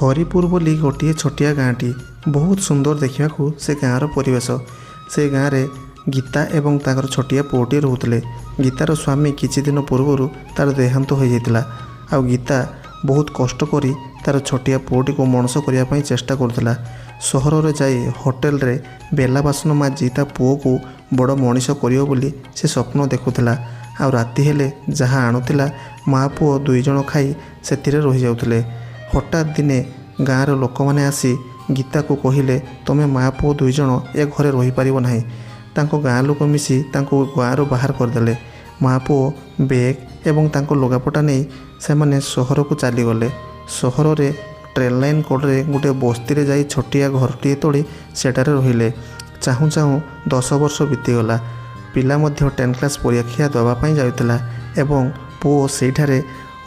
ହରିପୁର ବୋଲି ଗୋଟିଏ ଛୋଟିଆ ଗାଁଟି। ବହୁତ ସୁନ୍ଦର ଦେଖିବାକୁ ସେ ଗାଁର ପରିବେଶ। ସେ ଗାଁରେ ଗୀତା ଏବଂ ତାଙ୍କର ଛୋଟିଆ ପୁଅଟିଏ ରହୁଥିଲେ। ଗୀତାର ସ୍ୱାମୀ କିଛି ଦିନ ପୂର୍ବରୁ ତା'ର ଦେହାନ୍ତ ହୋଇଯାଇଥିଲା। ଆଉ ଗୀତା ବହୁତ କଷ୍ଟ କରି ତା'ର ଛୋଟିଆ ପୁଅଟିକୁ ମଣିଷ କରିବା ପାଇଁ ଚେଷ୍ଟା କରୁଥିଲା। ସହରରେ ଯାଇ ହୋଟେଲରେ ବେଲା ବାସନ ମାଜି ତା ପୁଅକୁ ବଡ଼ ମଣିଷ କରିବ ବୋଲି ସେ ସ୍ୱପ୍ନ ଦେଖୁଥିଲା। ଆଉ ରାତି ହେଲେ ଯାହା ଆଣୁଥିଲା, ମା' ପୁଅ ଦୁଇ ଜଣ ଖାଇ ସେଥିରେ ରହିଯାଉଥିଲେ। ହଠାତ୍ ଦିନେ ଗାଁର ଲୋକମାନେ ଆସି ଗୀତାକୁ କହିଲେ, ତୁମେ ମା' ପୁଅ ଦୁଇ ଜଣ ଏ ଘରେ ରହିପାରିବ ନାହିଁ। ତାଙ୍କ ଗାଁ ଲୋକ ମିଶି ତାଙ୍କୁ ଗାଁରୁ ବାହାର କରିଦେଲେ। ମା' ପୁଅ ବେଗ୍ ଏବଂ ତାଙ୍କ ଲୁଗାପଟା ନେଇ ସେମାନେ ସହରକୁ ଚାଲିଗଲେ। ସହରରେ ଟ୍ରେନ୍ ଲାଇନ୍ କଡ଼ରେ ଗୋଟିଏ ବସ୍ତିରେ ଯାଇ ଛୋଟିଆ ଘରଟିଏ ତୋଳି ସେଠାରେ ରହିଲେ। ଚାହୁଁ ଚାହୁଁ 10 ବର୍ଷ ବିତିଗଲା। ପିଲା ମଧ୍ୟ 10 କ୍ଲାସ୍ ପରୀକ୍ଷା ଦେବା ପାଇଁ ଯାଉଥିଲା ଏବଂ ପୁଅ ସେଇଠାରେ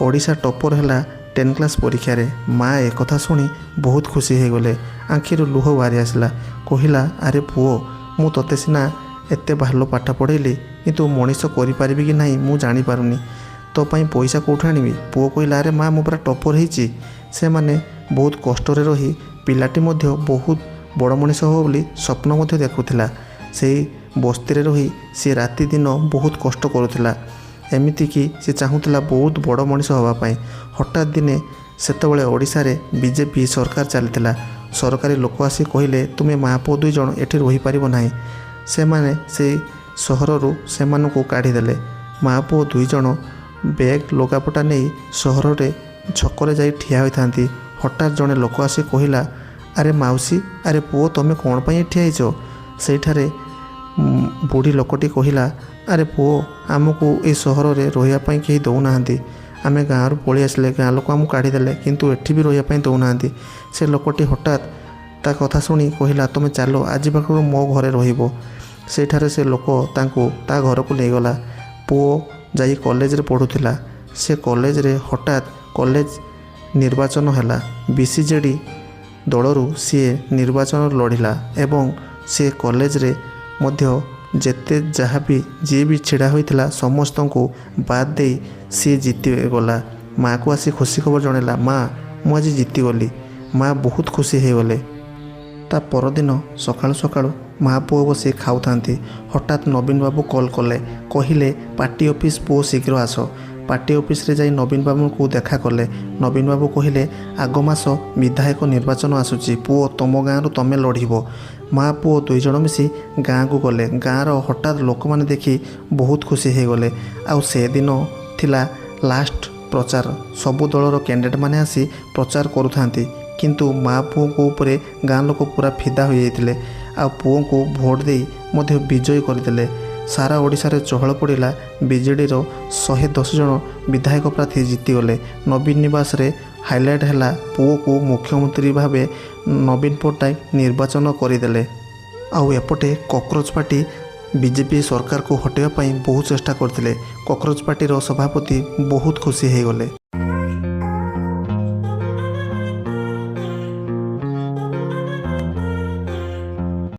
ଓଡ଼ିଶା ଟପର୍ ହେଲା 10 କ୍ଲାସ୍ ପରୀକ୍ଷାରେ। ମା ଏକଥା ଶୁଣି ବହୁତ ଖୁସି ହୋଇଗଲେ। ଆଖିରୁ ଲୁହ ବାହାରି ଆସିଲା। କହିଲା, "ଆରେ ପୁଅ, ମୁଁ ତୋତେ ସିନା ଏତେ ଭଲ ପାଠ ପଢ଼େଇଲି, କିନ୍ତୁ ମଣିଷ କରିପାରିବି କି ନାହିଁ ମୁଁ ଜାଣିପାରୁନି। ତୋ ପାଇଁ ପଇସା କେଉଁଠୁ ଆଣିବି?" ପୁଅ କହିଲା, "ଆରେ ମା, ମୁଁ ପରା ଟପର୍ ହେଇଛି।" ସେମାନେ ବହୁତ କଷ୍ଟରେ ରହି ପିଲାଟି ମଧ୍ୟ ବହୁତ ବଡ଼ ମଣିଷ ହେବ ବୋଲି ସ୍ୱପ୍ନ ମଧ୍ୟ ଦେଖୁଥିଲା। ସେଇ ବସ୍ତିରେ ରହି ସିଏ ରାତି ଦିନ ବହୁତ କଷ୍ଟ କରୁଥିଲା। ଏମିତିକି ସେ ଚାହୁଁଥିଲା ବହୁତ ବଡ଼ ମଣିଷ ହେବା ପାଇଁ। ହଠାତ୍ ଦିନେ, ସେତେବେଳେ ଓଡ଼ିଶାରେ ବିଜେପି ସରକାର ଚାଲିଥିଲା, ସରକାରୀ ଲୋକ ଆସି କହିଲେ, "ତୁମେ ମା' ପୁଅ ଦୁଇ ଜଣ ଏଠି ରହିପାରିବ ନାହିଁ।" ସେମାନେ ସେଇ ସହରରୁ ସେମାନଙ୍କୁ କାଢ଼ିଦେଲେ। ମା' ପୁଅ ଦୁଇ ଜଣ ବେଗ୍ ଲୁଗାପଟା ନେଇ ସହରରେ ଛକରେ ଯାଇ ଠିଆ ହୋଇଥାନ୍ତି। ହଠାତ୍ ଜଣେ ଲୋକ ଆସି କହିଲା, "ଆରେ ମାଉସୀ, ଆରେ ପୁଅ, ତୁମେ କ'ଣ ପାଇଁ ଏଠି ହେଇଛ?" ସେଇଠାରେ ବୁଢ଼ୀ ଲୋକଟି କହିଲା, "ଆରେ ପୁଅ, ଆମକୁ ଏ ସହରରେ ରହିବା ପାଇଁ କେହି ଦେଉନାହାନ୍ତି। ଆମେ ଗାଁରୁ ପଳେଇ ଆସିଲେ, ଗାଁ ଲୋକ ଆମକୁ କାଢ଼ିଦେଲେ, କିନ୍ତୁ ଏଠି ବି ରହିବା ପାଇଁ ଦେଉନାହାନ୍ତି।" ସେ ଲୋକଟି ହଠାତ୍ ତା କଥା ଶୁଣି କହିଲା, "ତୁମେ ଚାଲ, ଆଜି ପାଖରୁ ମୋ ଘରେ ରହିବ।" ସେଇଠାରେ ସେ ଲୋକ ତାଙ୍କୁ ତା ଘରକୁ ନେଇଗଲା। ପୁଅ ଯାଇ କଲେଜରେ ପଢ଼ୁଥିଲା। ସେ କଲେଜରେ ହଠାତ୍ କଲେଜ ନିର୍ବାଚନ ହେଲା। ବିସିଜେଡ଼ି ଦଳରୁ ସିଏ ନିର୍ବାଚନ ଲଢ଼ିଲା ଏବଂ ସେ କଲେଜରେ ମଧ୍ୟ ଯେତେ ଯାହା ବି ଯିଏ ବି ଛିଡ଼ା ହୋଇଥିଲା, ସମସ୍ତଙ୍କୁ ବାଦ୍ ଦେଇ ସିଏ ଜିତିଗଲା। ମାଆକୁ ଆସି ଖୁସି ଖବର ଜଣାଇଲା, "ମା, ମୁଁ ଆଜି ଜିତିଗଲି।" ମା' ବହୁତ ଖୁସି ହେଇଗଲେ। ତା ପରଦିନ ସକାଳୁ ସକାଳୁ ମା' ପୁଅ ବସି ଖାଉଥାନ୍ତି। ହଠାତ୍ ନବୀନ ବାବୁ କଲ୍ କଲେ। କହିଲେ, "ପାର୍ଟି ଅଫିସ୍ ପୁଅ, ଶୀଘ୍ର ଆସ।" ପାର୍ଟି ଅଫିସରେ ଯାଇ ନବୀନ ବାବୁଙ୍କୁ ଦେଖା କଲେ। ନବୀନ ବାବୁ କହିଲେ, "ଆଗ ମାସ ବିଧାୟକ ନିର୍ବାଚନ ଆସୁଛି ପୁଅ, ତୁମ ଗାଁରୁ ତୁମେ ଲଢ଼ିବ।" ମା' ପୁଅ ଦୁଇ ଜଣ ମିଶି ଗାଁକୁ ଗଲେ। ଗାଁର ହଠାତ୍ ଲୋକମାନେ ଦେଖି ବହୁତ ଖୁସି ହେଇଗଲେ। ଆଉ ସେଦିନ ଥିଲା ଲାଷ୍ଟ ପ୍ରଚାର। ସବୁ ଦଳର କ୍ୟାଣ୍ଡିଡେଟ୍ମାନେ ଆସି ପ୍ରଚାର କରୁଥାନ୍ତି, କିନ୍ତୁ ମା' ପୁଅଙ୍କ ଉପରେ ଗାଁ ଲୋକ ପୁରା ଫିଦା ହୋଇଯାଇଥିଲେ। ଆଉ ପୁଅଙ୍କୁ ଭୋଟ ଦେଇ ମଧ୍ୟ ବିଜୟୀ କରିଦେଲେ। ସାରା ଓଡ଼ିଶାରେ ଚହଳ ପଡ଼ିଲା। ବିଜେଡ଼ିର 110 ଜଣ ବିଧାୟକ ପ୍ରାର୍ଥୀ ଜିତିଗଲେ। ନବୀନ ନିବାସରେ ହାଇଲାଇଟ୍ ହେଲା। ପୁଅକୁ ମୁଖ୍ୟମନ୍ତ୍ରୀ ଭାବେ ନବୀନ ପଟ୍ଟନାୟକ ନିର୍ବାଚନ କରିଦେଲେ। ଆଉ ଏପଟେ କକ୍ରୋଚ ପାର୍ଟି ବିଜେପି ସରକାରକୁ ହଟାଇବା ପାଇଁ ବହୁତ ଚେଷ୍ଟା କରିଥିଲେ। କକ୍ରୋଚ ପାର୍ଟିର ସଭାପତି ବହୁତ ଖୁସି ହେଇଗଲେ।